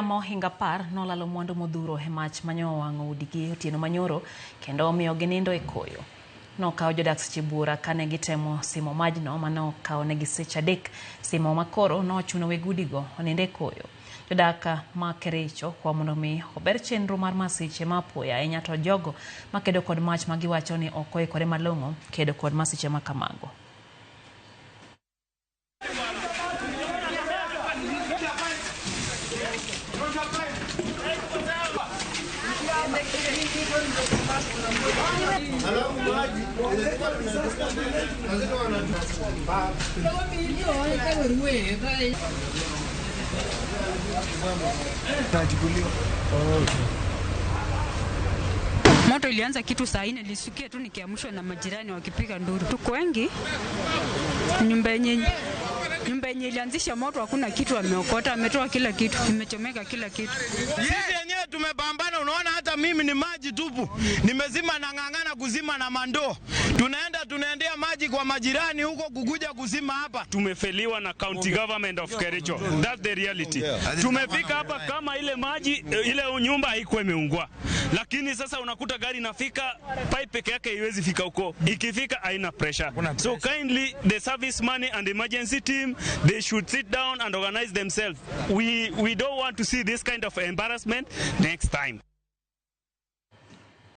Mohingo 10 nolalo mwandu modhuro e mach manyo owang'o udigi otieno manyoro kendo omiyo ginindo e koyo. Nokawo jodak seche buora kane gitemo simo majno mane okawo negi seche 3 simo makoro nochuno weg udigo onind e koyo. Jodak ma Kericho kwa mondo mi ober chenro mar masiche ma apoya ahinya to jogo makedo kod mach ma giwacho ni ok oikore malong'o kedo kod masiche ma kamago. Moto ilianza kitu saa 4, nilisukia tu nikiamshwa na majirani wakipiga nduru. Tuko wengi, nyumba yenye ilianzisha moto hakuna kitu ameokota, ametoa kila kitu, imechomeka kila kitu. Sisi yenyewe tumepambana, unaona hata mimi ni maji tupu. Nimezima na ng'ang'ana kuzima na mandoo. Tunaendea maji kwa majirani huko kukuja kuzima hapa. Tumefeliwa na county government of Kericho. That's the reality. Tumefika hapa kama ile maji, ile nyumba haikuwa imeungua. Lakini sasa unakuta gari inafika, pipe peke yake haiwezi fika huko. Ikifika haina pressure. So kindly the service money and emergency team, they should sit down and organize themselves. We don't want to see this kind of embarrassment next time.